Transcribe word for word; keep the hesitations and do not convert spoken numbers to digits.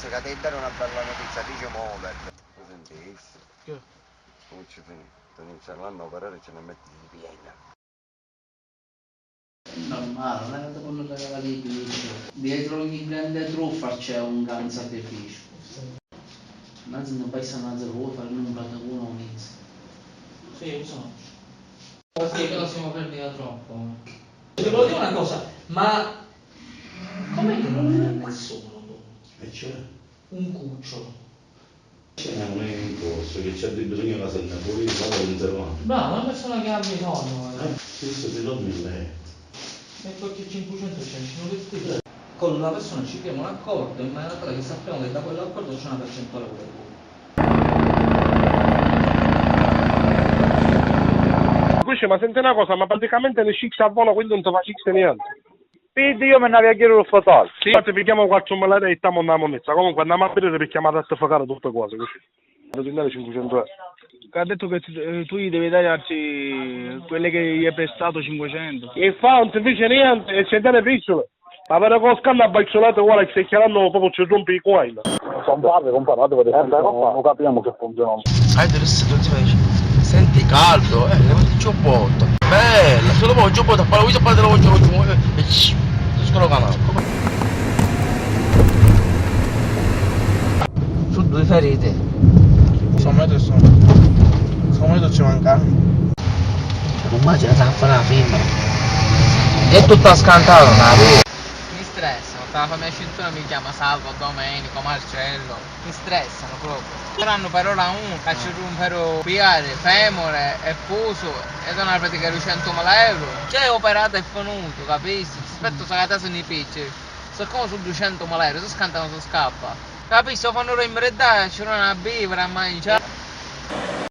Ca ti dare una bella notizia, dice Moller. Lo sentiste? Che? Come ci finì? Sto iniziando l'anno a operare e ce ne metti di piena. È normale, non è che ti ponnu regalari i pisci. Dietro ogni grande truffa c'è un gran sacrificio. Sì. Innanzi non pensa un'altra volta che non prende uno un inizio. Sì, lo so. Perché che la siamo prendita troppo. Ti volevo dire una cosa, ma com'è che non è nessuno? E c'è? Un cucciolo. C'è un incorso che c'è di bisogno la sente fuori, vado in zero. Bravo, una persona che ha bisogno, eh. Eh, sì, sì, ti do mille euro. E poi c'è cinquecento, c'è, ci sono tutti. Con la persona ci chiediamo un accordo in maniera tale che sappiamo che da quell'accordo c'è una percentuale pure tua. Questo, ma senti una cosa, ma praticamente ne sciccia a volo, quindi non ti fa sciccia niente. Piddi, io mi n'avia a ghiri lu fotol. Sì, ti pigghiamo quattrumila euro e ittamu nna munnizza. Comunque, andamu a vidiri picchì emu a rattificari tutti cosi, cusì. Devi dare cinquecento euro. Che ha detto che tu, eh, tu gli devi dare altri, quelle che gli hai prestato, cinquecento. E fa, non ti dice niente, e c'è dare briciole. Ma per cosa scanna a briciolate, guarda che stai chiarando proprio, ci rompi i coin. Compare, compare, ma dove, eh, beh, compare, non capiamo che funziona. Hai detto che se tu ti fai, senti caldo, eh, ne metti giù un botto. Bella, solo poi giù un botto, parla, parla, parla, parla, e ci, tu scolo canale. Su due ferite. Sto metro sono. Sto metro ci manca. Immagina, sta a fare la femmina. È tutta scantata, una vita. Mi stressano, sta la famiglia Cintura mi chiama Salvo, Domenico, Marcello. Mi stressano proprio. Ora hanno per ora uno, che ci rompono pigliare femore e puso e sono una pratica di centomila euro. Cioè, operato e finito, capisci? Aspetta, so che te sono i picci. Siccome su ducentomila euro, si scantano, si scappa. Capisci? Lo fanno rompere e dai, ci vuole a bivere, a mangiare.